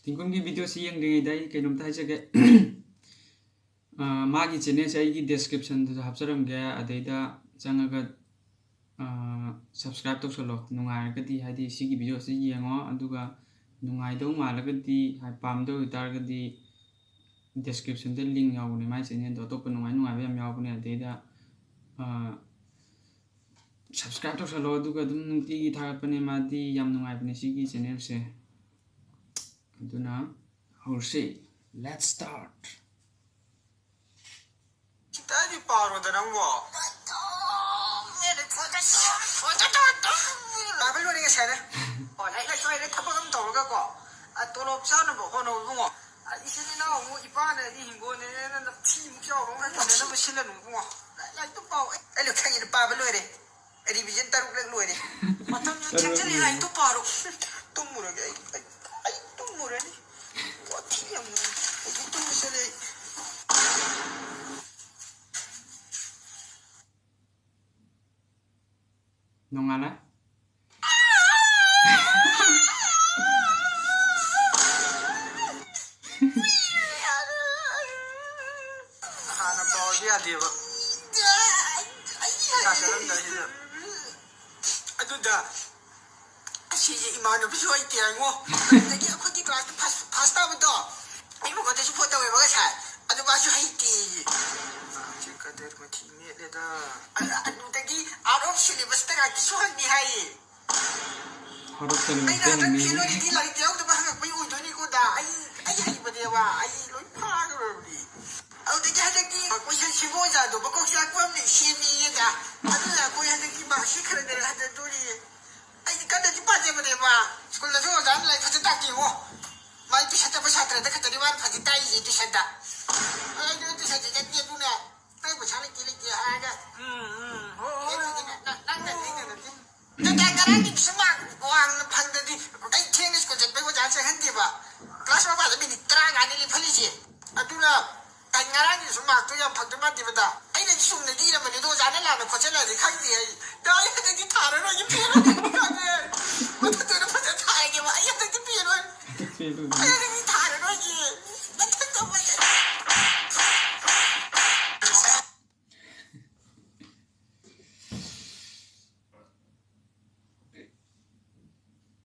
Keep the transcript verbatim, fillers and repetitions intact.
ꯇꯤꯡꯀꯨꯟꯒꯤ ꯚꯤꯗꯤꯑꯣꯁꯤ ꯌꯦꯡꯗ꯭ꯔꯤꯉꯩꯗ ꯑꯩ ꯀꯩꯅꯣꯝꯇ ꯍꯥꯏꯖꯒꯦ꯫ ꯑꯥ, ꯃꯥꯒꯤ ꯆꯦꯅꯦꯜꯁꯦ ꯑꯩꯒꯤ ꯗꯦꯁꯀ꯭ꯔꯤꯞꯁꯟꯗꯁꯨ ꯍꯥꯞꯆꯔꯝꯒꯦ, ꯑꯗꯩꯗ ꯆꯪꯉꯒ, ꯑꯥ, ꯁꯕꯁꯀ꯭ꯔꯥꯏꯞ ꯇꯧꯁꯜꯂꯣ꯫ ꯅꯨꯡꯉꯥꯏꯔꯒꯗꯤ, ꯍꯥꯏꯗꯤ ꯁꯤꯒꯤ ꯚꯤꯗꯤꯑꯣꯁꯤ ꯌꯦꯡꯉꯣ, ꯑꯗꯨꯒ ꯅꯨꯡꯉꯥꯏꯗꯧ ꯃꯥꯜꯂꯒꯗꯤ, ꯍꯥꯏ, ꯄꯥꯝꯗꯧ ꯑꯣꯏꯇꯥꯔꯒꯗꯤ ꯗꯦꯁꯀ꯭ꯔꯤꯞꯁꯟꯗ ꯂꯤꯡ ꯌꯥꯎꯕꯅꯦ ꯃꯥꯏ ꯆꯦꯅꯦꯜꯗꯣ꯫ ꯑꯇꯣꯞꯄ ꯅꯨꯡꯉꯥꯏ ꯅꯨꯡꯉꯥꯏꯕ ꯌꯥꯝ ꯌꯥꯎꯕꯅꯦ꯫ ꯑꯗꯩꯗ, ꯑꯥ, ꯁꯕꯁꯀ꯭ꯔꯥꯏꯞ ꯇꯧꯁꯜꯂꯣ, ꯑꯗꯨꯒ ꯑꯗꯨꯝ ꯅꯨꯡꯇꯤꯒꯤ ꯊꯥꯒꯠꯄꯅꯦ ꯃꯥꯗꯤ꯫ ꯌꯥꯝ ꯅꯨꯡꯉꯥꯏꯕꯅꯦ ꯁꯤꯒꯤ ꯆꯦꯅꯦꯜꯁꯦ꯫ ꯑꯗꯨꯅ ꯍꯧꯔꯁꯤ꯫ Let's start. ꯈꯤꯇꯗꯤ ꯄꯥꯔꯣꯗ ꯅꯪꯕꯣ꯫ ꯄꯥꯕ ꯂꯣꯏꯔꯦ ꯉꯁꯥꯏꯅ꯫ ꯑꯣ, ꯂꯥꯏꯔꯤꯛ ꯂꯥꯏꯁꯨ ꯍꯩꯔꯦ, ꯊꯕꯛ ꯑꯃ ꯇꯧꯔꯒꯀꯣ꯫ ꯑ, ꯇꯣꯂꯣꯞ ꯆꯥꯅꯕ ꯍꯣꯠꯅꯧ ꯏꯕꯨꯡꯉꯣ꯫ ꯑ, ꯏꯆꯤꯟ ꯏꯅꯥꯎ ꯑꯃꯨꯛ ꯏꯄꯥꯅ ꯑꯩ ꯍꯤꯡꯒꯣꯜꯅꯦꯅ ꯅꯝꯊꯤ ꯑꯃꯨꯛ ꯆꯥꯎꯕ ꯑꯃꯨꯛ ꯍꯟꯖꯤꯟꯅꯅꯕ ꯁꯤꯜꯂꯅꯨ ꯏꯕꯨꯡꯉꯣ꯫ ꯂꯥꯏ-, ꯂꯥꯏꯔꯤꯛꯇꯣ ꯄꯥꯎ꯫ ꯑꯩ, ꯑꯩ ꯂꯣꯏ ꯈꯪꯉꯦꯗ, ꯄꯥꯕ ꯂꯣꯏꯔꯦ꯫ ꯔꯤꯚꯤꯖꯟ ꯇꯔꯨꯛꯂꯛ ꯂꯣꯏꯔꯦ꯫ ꯃꯇꯝꯁꯨ ꯊꯦꯡꯖꯤꯜꯂꯦ, ꯂꯥꯏꯔꯤꯛꯇꯣ ꯄꯥꯔꯣ꯫ ꯇꯨꯝꯃꯨꯔꯒꯦ ꯑꯩ, ꯑꯩ, ꯑꯩ ꯇꯨꯝꯃꯨꯔꯅꯤ꯫ ꯋꯥꯊꯤ ꯌꯥꯝ ꯉꯥꯡꯉꯦ꯫ ꯑꯩꯗꯤ ꯇꯨꯝꯕ ꯆꯠꯂꯦ ꯑꯩ꯫ ꯅꯣꯡꯉꯥꯜꯂꯦ꯫ ꯍꯥꯟꯅ ꯄꯥꯎꯗꯤ ꯌꯥꯗꯦꯕ꯫ ꯆꯥꯛ ꯆꯥꯔꯝꯗꯥꯏꯁꯤꯗ꯫ ꯑꯗꯨꯗ ꯑꯁꯤꯁꯦ ꯏꯃꯥꯟꯅꯕꯁꯨ ꯍꯩꯇꯦ ꯍꯥꯏꯉꯣ꯫ ꯑꯗꯒꯤ ꯑꯩꯈꯣꯏꯒꯤ ꯀ꯭ꯂꯥꯁꯇ ꯐꯥꯁ, ꯐꯥꯁ ꯇꯥꯕꯗꯣ, ꯑꯩ ꯃꯉꯣꯟꯗꯁꯨ ꯐꯣꯟ ꯇꯧꯋꯦꯕ ꯉꯁꯥꯏ꯫ ꯑꯗꯨ ꯃꯥꯁꯨ ꯍꯩꯇꯦꯌꯦ꯫ ꯃꯥꯁꯦ ꯀꯗꯔ ꯃꯊꯤ ꯃꯦꯠꯂꯦꯗ꯫ ꯑ-, ꯑꯗꯨꯗꯒꯤ out of syllabus ꯇ ꯉꯥꯛꯇꯁꯨ ꯍꯪꯉꯤ ꯍꯥꯏꯌꯦ꯫ ꯍꯧꯔꯛꯇꯅ ꯑꯩꯅ ꯃꯩꯇꯩ ꯍꯟꯗꯛ ꯃꯌꯦꯛ ꯐꯦꯜ ꯑꯣꯏꯔꯤꯗꯤ ꯂꯥꯏꯔꯤꯛꯇ ꯌꯥꯎꯗꯕ ꯍꯪꯉꯛꯄꯩ ꯑꯣꯏꯗꯣꯏꯅꯤꯀꯣ ꯗꯥ꯫ ꯑꯩ, ꯑꯩ ꯍꯩꯕꯅꯦꯕ꯫ ꯑꯩ ꯂꯣꯏ ꯐꯥꯈ꯭ꯔꯕꯅꯤ꯫ ꯑꯗꯨꯗꯒꯤ ꯍꯟꯗꯛꯇꯤ ꯀꯣꯏꯁꯟꯁꯤꯕꯨ ꯑꯣꯖꯥꯗꯣ ꯃꯀꯣꯛ ꯆꯥꯛꯄ ꯑꯃ ꯁꯦꯝꯃꯤꯌꯦ ꯗꯥ꯫ ꯑꯗꯨꯅ ꯑꯩꯈꯣꯏ ꯍꯟꯗꯛꯇꯤ ꯃꯥꯔꯛꯁꯤ ꯈꯔ ꯈꯔ ꯍꯟꯊꯗꯣꯔꯤꯌꯦ꯫ ꯑꯩꯗꯤ ꯀꯟꯅꯗꯤ ꯄꯥꯖꯕꯅꯦꯕ꯫ ꯁ꯭ꯀꯨꯜꯗꯁꯨ ꯑꯣꯖꯥꯅ ꯂꯥꯏꯔꯤꯛ ꯐꯖꯅ ꯇꯥꯛꯇꯦꯉꯣ꯫ ꯃꯥꯏ ꯇꯨꯏꯁꯟ ꯆꯠꯄ ꯁꯥꯇ꯭ꯔꯗ ꯈꯛꯇꯅꯤ ꯃꯥꯅ ꯐꯖꯅ ꯇꯥꯛꯏꯁꯦ ꯇꯨꯏꯁꯟꯗ꯫ ꯑꯅꯤ ꯂꯤꯐꯠꯂꯤꯁꯦ꯫ ꯑꯗꯨꯅ ꯑꯩ ꯉꯔꯥꯡꯒꯤꯁꯨ ꯃꯥꯔꯛꯇꯣ ꯌꯥꯝ ꯐꯪꯗꯣꯏ ꯃꯥꯟꯗꯦꯕꯗ꯫ ꯑꯩꯅꯗꯤ ꯆꯨꯝꯅꯗꯤ ꯏꯔꯝꯕꯅꯤ, ꯑꯗꯣ ꯑꯣꯖꯥꯅ ꯂꯥꯟꯅ ꯈꯣꯠꯆꯜꯂꯛꯑꯗꯤ ꯈꯪꯗꯦ ꯑꯩ꯫ ꯗꯥ, ꯑꯩ ꯍꯟꯗꯛꯇꯤ ꯊꯥꯔꯔꯣꯏꯒꯦ, ꯐꯦꯜ ꯑꯣꯏꯔꯅꯤ ꯈꯪꯉꯦ꯫ ꯃꯊꯛꯇ ꯑꯣꯏꯅ ꯐꯖꯅ ꯊꯥꯔꯒꯦꯕ꯫ ꯑꯩ ꯍꯟꯗꯛꯇꯤ ꯐꯦꯜ ꯑꯣꯏ-, ꯑꯩ ꯍꯟꯗꯛꯇꯤ ꯊꯥꯔꯔꯣꯏꯒꯦ꯫